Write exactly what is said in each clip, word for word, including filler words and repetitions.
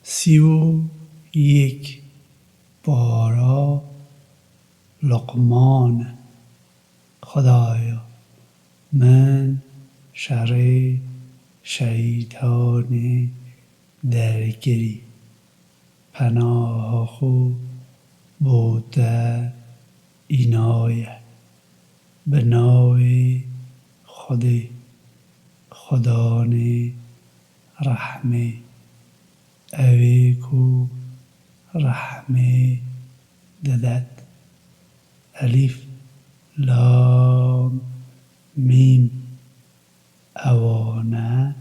Sî û yek. Para Luqman. Xwedaya min şerê şeytanê derkirî. Penaha xwe bo te înaye. Bi navê Xwedê, Xwedanê rehmê. Ew ê ku rehmê didet. Elîf, lam, mîm. Ewane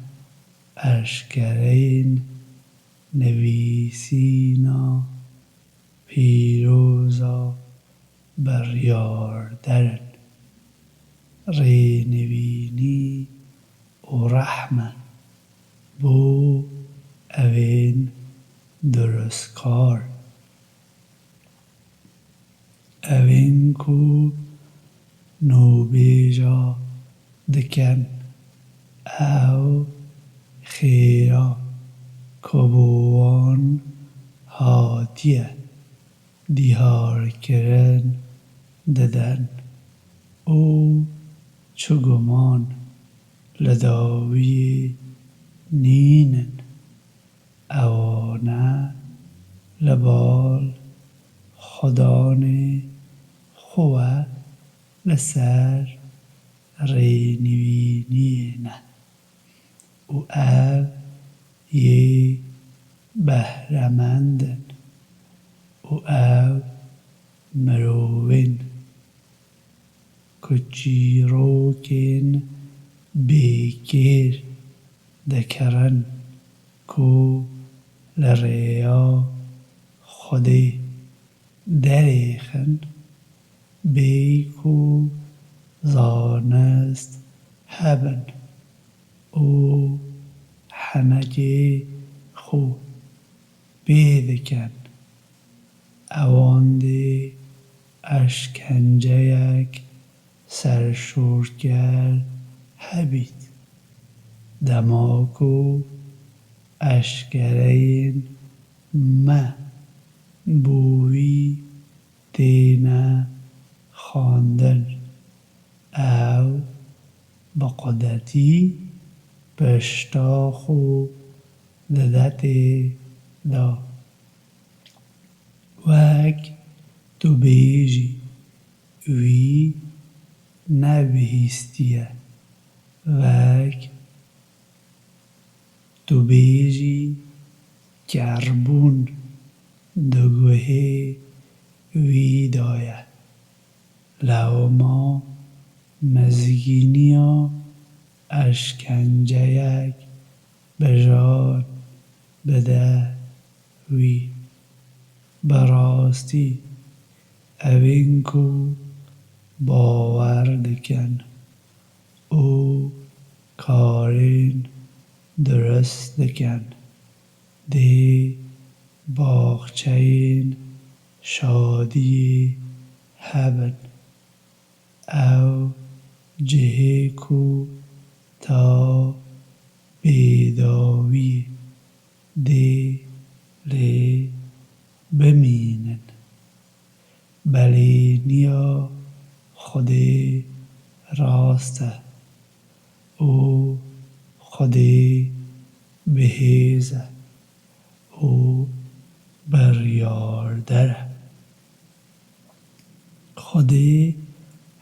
eşkereyên nivîsîna pîroza biryarder in. Rênivînî û rehme bo evên durustkar. Evên ku nûbêja dikin, ew xêra ku bo wan hatiye dîharkirin didin û çi guman li dawiyê nînin. Ewane li bal Xudanê xwe li ser rênivîniyê ne û ev yê behremend in û ev mirovên ku çîrokên bêkêr dikirin ku li rêya Xwedê derêxin, bê ku zanist hebin û henekê xwe pê dikin. Ewandê eşkenceyek serşorker hebît, dema ku eşkereyên me bo wî têne xwendin, ew bi qudetî pişta xwe didetê da. Wek tu bêjî, wî nebihîstiye. Wek tu bêjî, kerbûn di guhê wî de ye. Lewma mizgîniya eşkenceyek bijar bide wî. Bi rastî evên ku bawer dikin û karên dirust dikin, dê baxçeyên şadiyê hebin. Ew cihê ku ta bêdawiyê dê lê bimînin. Belêniya Xwedê rast e û Xwedê bihêz e û biryarder e. Xwedê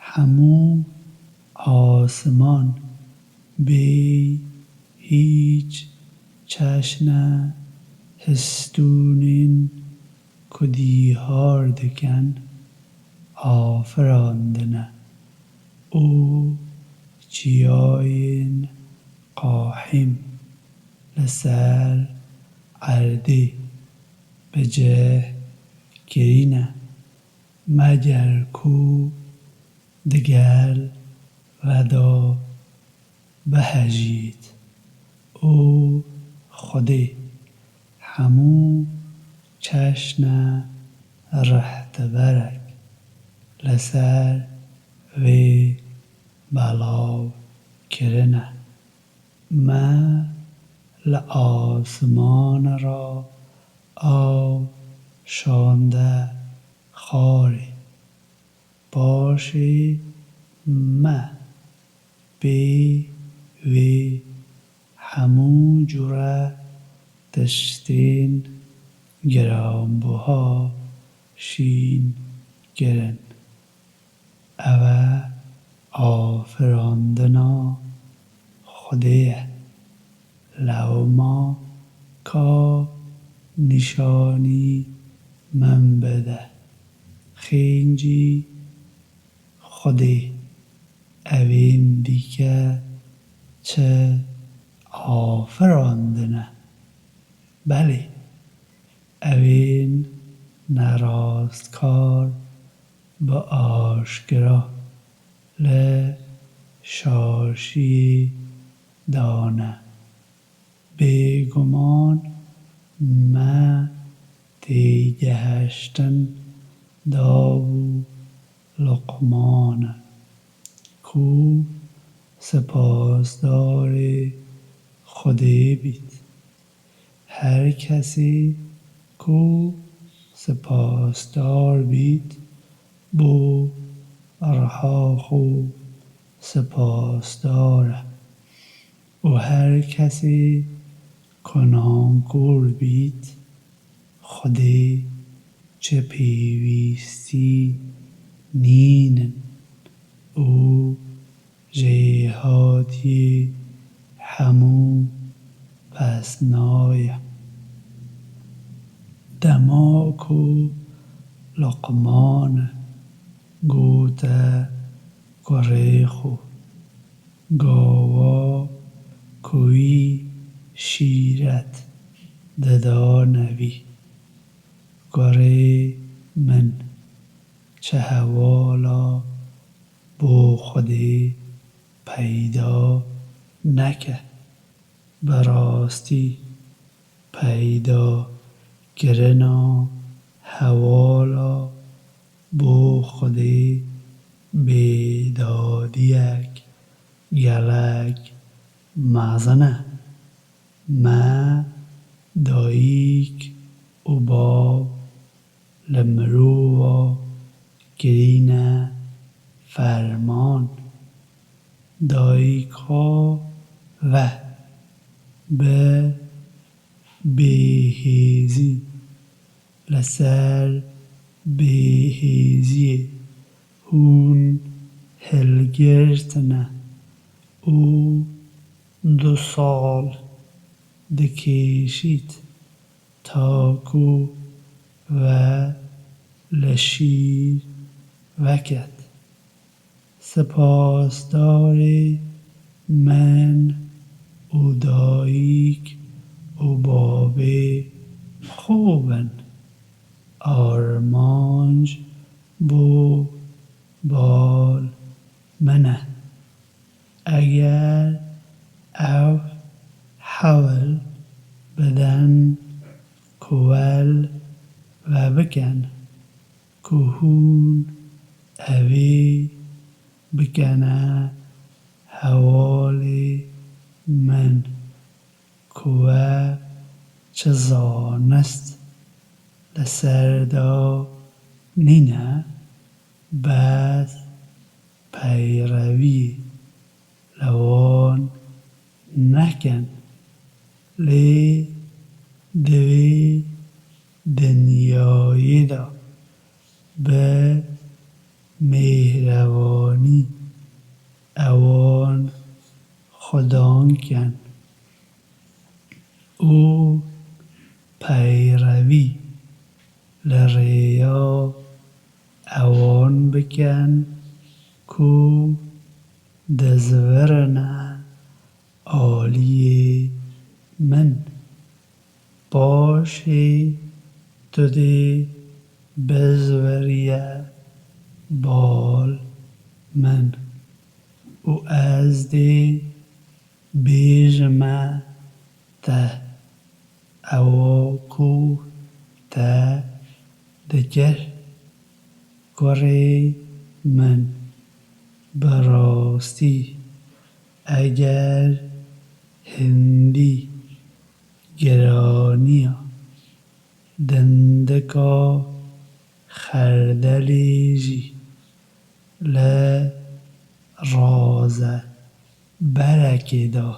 hemû asiman bê hîç çeşne histûnên ku dîhar dikin, afirandine û çiyayên qahîm li ser erdê bi cih kirîne, meger ku digel ve de bihejît û Xwedê hemû çeşne rihtiberek li ser wê belav kirine. Me li asmana re Av şande xwarê. Paşê me pê wê hemû cure tiştên giranbuha şîn kirin. Ev e afirandina Xwedê ye. Lewma ka nîşanî min bide. Xêncî Xwedê, evên dîke çi afirandin e? Belê, evên nerastkar bi aşkira li şaşiyê dane. Bêguman me têgihiştin dabû Luqmane ku sipasdarê Xwedê bît. Her kesê ku sipasdar bît, bo riha xwe sipasdar e û her kesê ku nankor bît, Xwedê çi pêwîstî nînin û jêhatiyê hemû pesnaye. Dema ku Luqmane gote kurê xwe, gava ku wî şîret didane vî, Kurê min, çi hevala bo Xwedê peyda neke. Bi rastî peydakirina hevala bo Xwedê bêdadiyek gelek mezin e. Me dayik û bav li mirova kirîne ferman. Dayika ve bi bêhêzî li ser bêhêziyê hûn hilgirtine û du sal dikêşît ta ku ve li şîr veket. Sipasdarê min û dayik û babê xwe bin. Armanc bo bal min e. Eger ev hewl bidin ku wel vebikin ku hûn evê bikene hevalê min, ku we çi zanist li ser de nîne, bes peyrevî li wan nekin. Lê di vê dinyayê de bi mêhrebanî ewan xudan kin û peyrevî li rêya ewan bikin ku dizvirine aliyê min. Paşê tu dê bizviriye bal min û ez dê bêjime te ewa ku te dikir. Kurê min, bi rastî eger hindî giraniya Dindika xerdelê jî li raze berekê de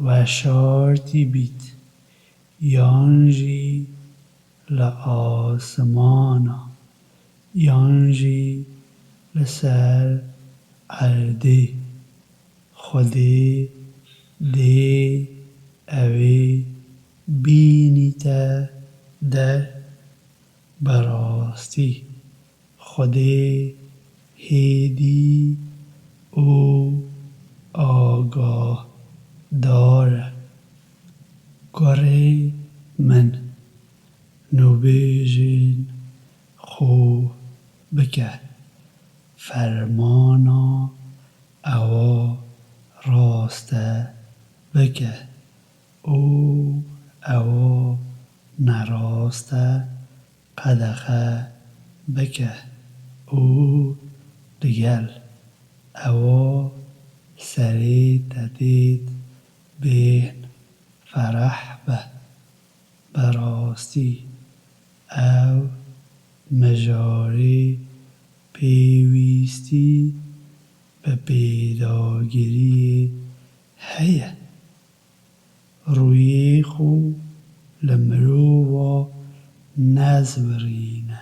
weşartî bît, yan jî li asimana, yan jî li ser erdê. Xwedê dê ew ê bînîte der. Bi rastî Xwedê hêdî û agahdar e. Kurê min, nûbêjên xwe bike, fermana ewa raste bike û ewa neraste qedexe bike û digel ewa serê te têt bêhn fereh be. Bi rastî ew mijarê pêwîstî bi pêdagiriyê heye. Rûyê xwe li mirova nezwirîne,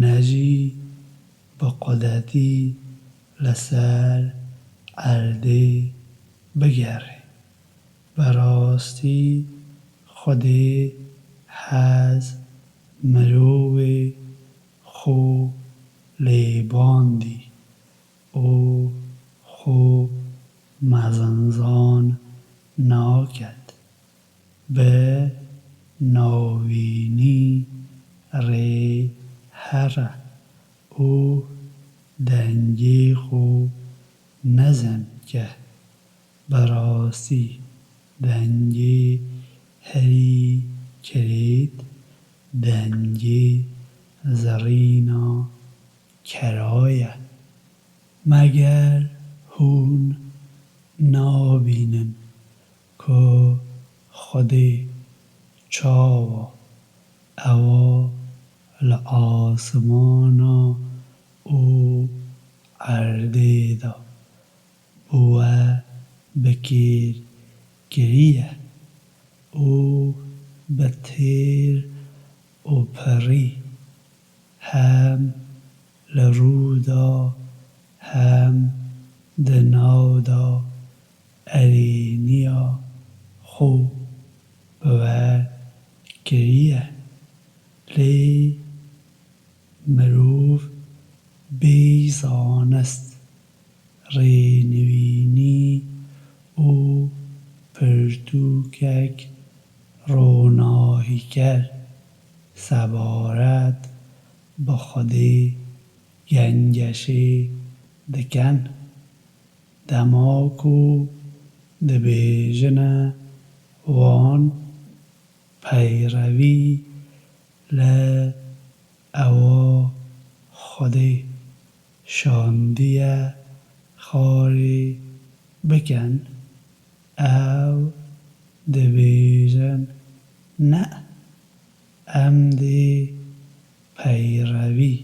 ne jî bi qudetî li ser erdê bigere. Bi rastî Xwedê hez mirovê xwe lêbandî û xwe mezinzan naket. Bi navînî rê here û dengê xwe mezin ke. Bi rastî dengê herî kirêt dengê zerîna kera ye. Meger hûn nabînin ku Xwedê çawa ewa li asimana û erdê de bi we bi kêr kiriye û bi têr û pirî hem li rû de hem di nav de erêniya xwe bi we kiriye. Lê mirov bê zanist, rênivînî û pirtûkek ronahîker sebaret bi Xwedê gengeşê dikin. Dema ku dibêjine wan peyrevî li ewa Xwedê şandiye xarê bikin, ew dibêjin, ne, em dê peyrevî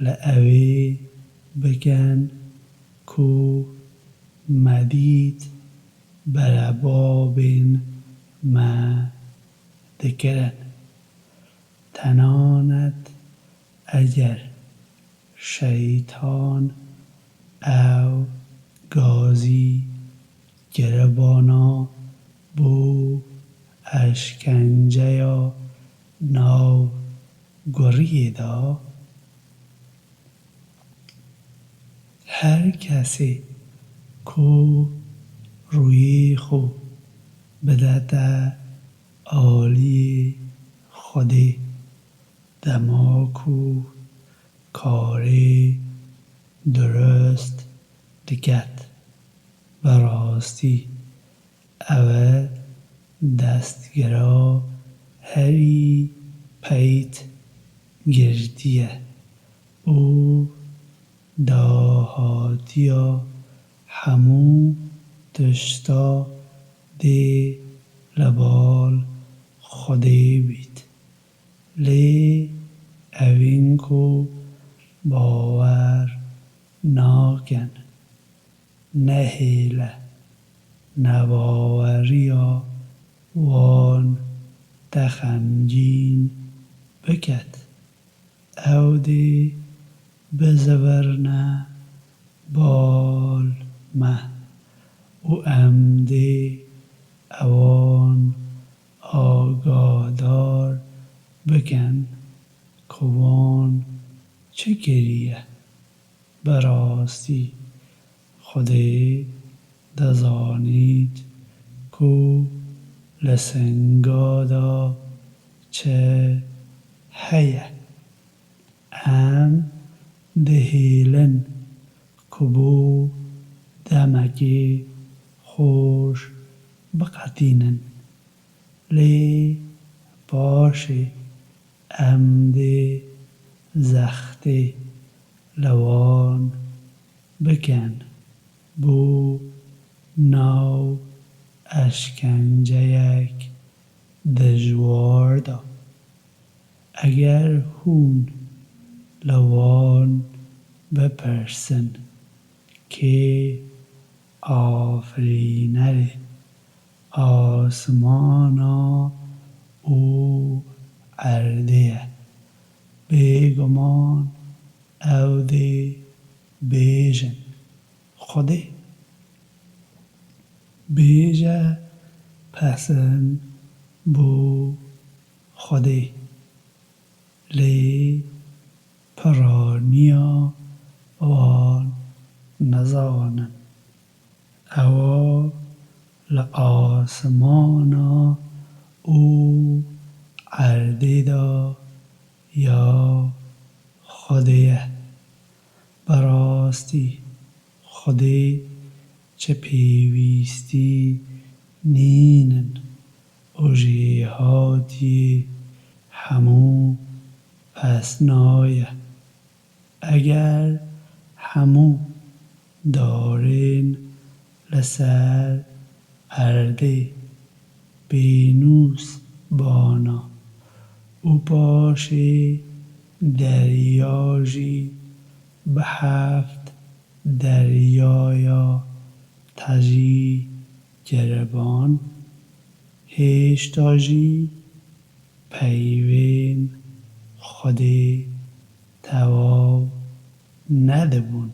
li ewê bikin ku me dît berebabên me dikirin. Tenanet eger şeytan ew gazî giribana bo eşkenceya nav guriyê de, her kesê ku rûyê xwe bidete aliyê Xwedê, dema ku karê dirust diket, bi rastî ew e destgira herî peyt girtiye û dahatiya hemû tişta dê li bal Xwedê bît. Lê evîn ku bawer nakin, nehêle, nebaweriya wan te xemgîn biket. Ew dê bizivirne bal me û em dê ewan agahdar bikin ku wan çi kiriye. Bi rastî Xwedê dizanît ku li singa de çi heye. Em dihêlin ku bo demekê xweş biqetînin, lê paşê em dê zextê li wan bikin bo nav eşkenceyek dijwar de. Eger hûn li wan bipirsin, kê afirînerê asmana û erdê ye, bêguman ew dê bêjin, Xwedê. Bêje pesin bo Xwedê. Lê piraniya wan nizanin. Ewa li asmana û erdê de ya Xwedê ye. Bi rastî Xwedê çi pêwîstî nînin û jêhatî hemû pesna ye. Eger hemû darên li ser erdê bênûs bana û paşê derya jî bi heft deryaya tejî kiriban, hêşta jî peyvên Xwedê tewaw nedibûn.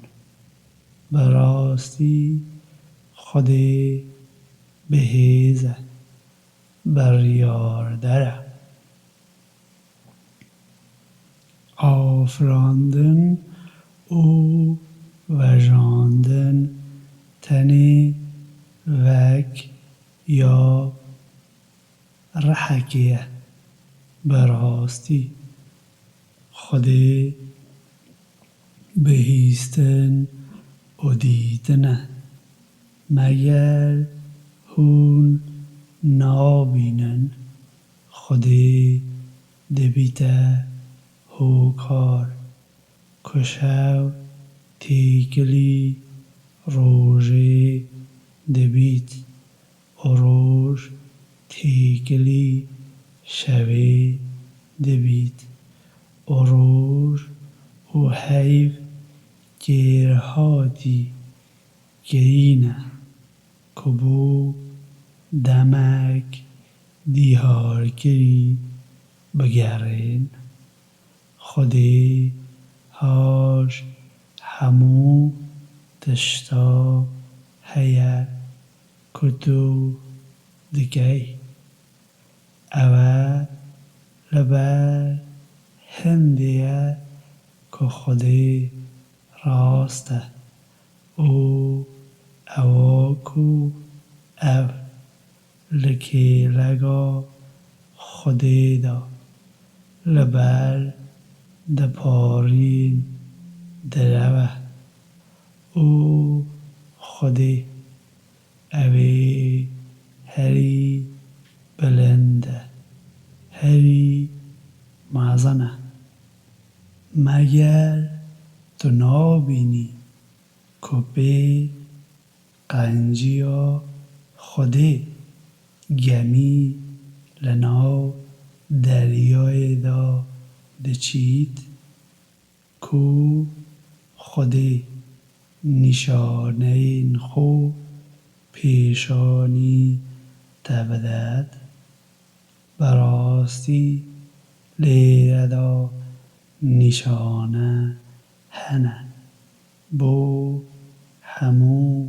Bi rastî Xwedê bihêz e, biryarder e. Afirandin û vejandin tenê wek ya rihekê ye. Bi rastî Xwedê bihîstin û dîtin e. Meger hûn nabînin Xwedê dibîte hokar, ku şev têkilî rojê dibît û roj têkilî şevê dibît û roj û heyv kêrhatî kirîne ku bo demek dîharkirî bigerên. Xwedê haş hemû tişta heye ku tu dikey. Ew e li ber hindê ye ku Xwedê rast e û ewa ku ev li kêleka Xwedê de li ber diparîn direwe û Xwedê ew ê herî bilind e, herî mezin e. Meger tu nabînî ku pê qenciya Xwedê gemî li nav deryayê de diçît, ku Xwedê nîşaneyên xwe pêşanî te bidet? Bi rastî lêre de nîşane hene bo hemû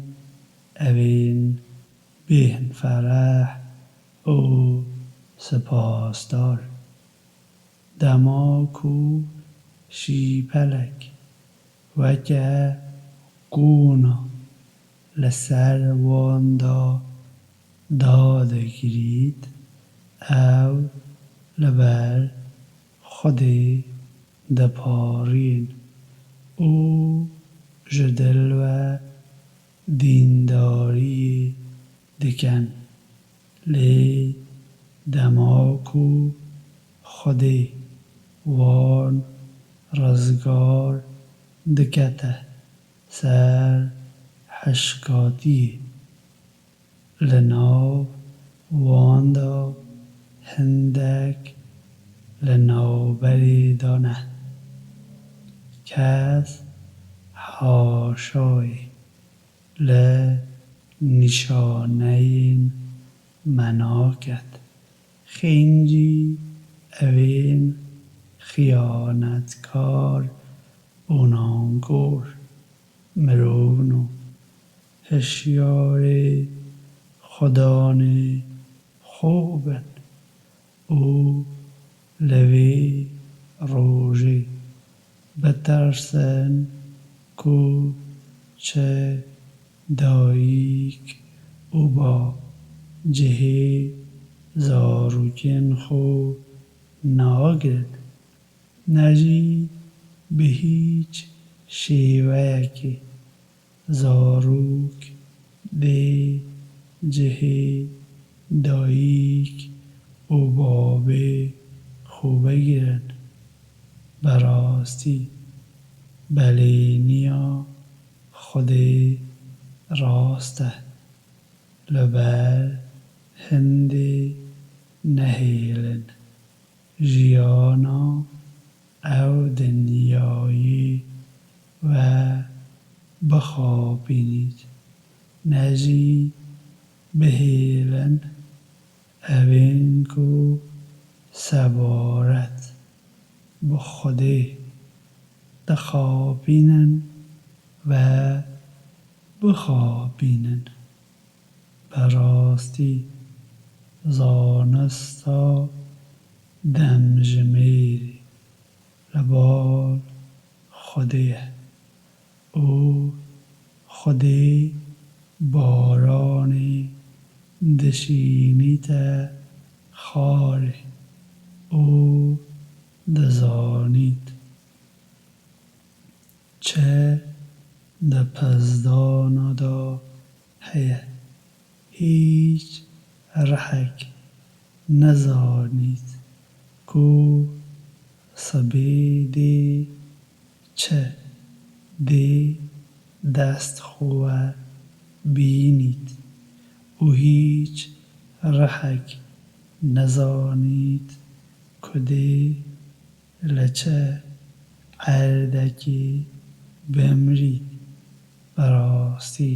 evên bêhn fereh û sipasdar. Dema ku şîpelek weke qûna li ser wan de dadigirît, ew li ber Xwedê diparîn û ji dil ve dîndariyê dikin. Lê dema ku Xwedê wan rizgar dikete ser hişkatiyê, li nav wan de hindek li navberê de ne. Kes haşayê li nîşaneyên me naket. Xêncî evên xiyanetkar û nankor mirovno. Hişyarê Xudanê xwe bin û li vê rojê bitirsin ku çi dayik û bab cihê zarokên xwe nagrin, ne jî bi hîç şêweyekê zarok dê cihê dayik û babê xwe bigirin. Bi rastî belêniya Xwedê rast e. Li ber hindê nehêlin jiyana ew dinyayê ve bixapînît, ne jî bihêlin evên ku sebaret bi Xwedê dixapînin ve bixapînin. Bi rastî zanista demjimêrê li bal Xwedê ye û Xwedê baranê dişînîte xarê û dizanît çi di pizdana de heye. Hîç rihek nezanît ku sibê dê çi dê dest xwe bînît û hîç rihek nezanît ku dê li çi erdekê bimrît. Bi rastî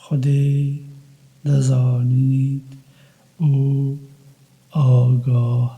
Xwedê dizanît û agah